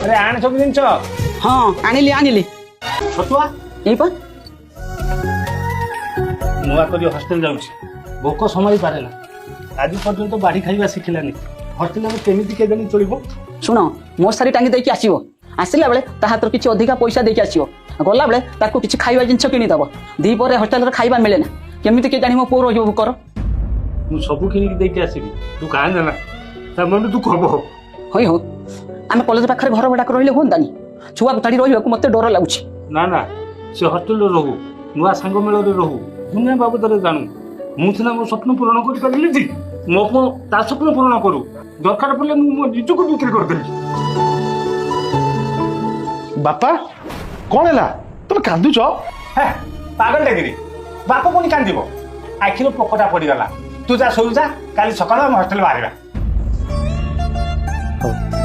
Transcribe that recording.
ଆରେ, ଆଣ ସବୁ ଜିନିଷ। ହଁ, ଆଣିଲି ଆଣିଲି। ଛତୁଆ? ଏଇ ପା। ନୂଆ କରି ହଷ୍ଟେଲ ଯାଉଛି, ଭୋକ ସମ୍ଭାଳି ପାରେ ନା। ଆଜି ପର୍ଯ୍ୟନ୍ତ ବାଢି ଖାଇବା ଶିଖିଲାନି। ହଷ୍ଟେଲରେ କେମିତି କେଜାଣି ଚଳିବ? ଶୁଣ, ମଶାରୀ ଟାଙ୍ଗି ଦେଇକି ଆସିବ। ଆସିଲା ବେଳେ ତା ହାତରୁ କିଛି ଅଧିକା ପଇସା ଦେଇକି ଆସିବ। ଗଲାବେଳେ ତାକୁ କିଛି ଖାଇବା ଜିନିଷ କିଣିଦବ। ଦ୍ୱିପହରେ ହଷ୍ଟେଲରେ ଖାଇବା ମିଳେ ନା। କେମିତି କେଜାଣି ମୋ ପୁଅ ରହିବ ଭୋକର? ମୁଁ ସବୁ କିଣିକି ଦେଇକି ଆସିବି, ତୁ କାନ୍ଦେ ନା। ତା ମନ ଦୁଃଖ ହବ। ହଇ ହଉ, ଆମେ କଲେଜ ପାଖରେ ଘର ଭଡ଼ାକୁ ରହିଲେ ହୁଅନ୍ତାନି? ଛୁଆକୁ ଛାଡ଼ି ରହିବାକୁ ମତେ ଡର ଲାଗୁଛି। ନା ନା, ସେ ହଷ୍ଟେଲରେ ରହୁ, ନୂଆ ସାଙ୍ଗ ମେଳରେ ରହୁ, ଦୁନିଆ ବାବଦରେ ଜାଣୁ। ମୁଁ ସିନା ମୋ ସ୍ୱପ୍ନ ପୂରଣ କରିପାରିଲିନି, ମୋ ପୁଅ ତା ସ୍ୱପ୍ନ ପୂରଣ କରୁ। ଦରକାର ପଡ଼ିଲେ ମୁଁ ମୋ ନିଜକୁ ବିକ୍ରି କରିଦେବି। ବାପା, କଣ ହେଲା? ତମେ କାନ୍ଦୁଛ? ହେ, ପାଗଳ ଡାକିରି, ବାପ ପୁଣି କାନ୍ଦିବ? ଆଖିରୁ ପୋକଟା ପଡ଼ିଗଲା। ତୁ ଯା, ଶୋଇ ଯା। କାଲି ସକାଳୁ ଆମେ ହଷ୍ଟେଲ ବାହାରିବା। ହଉ।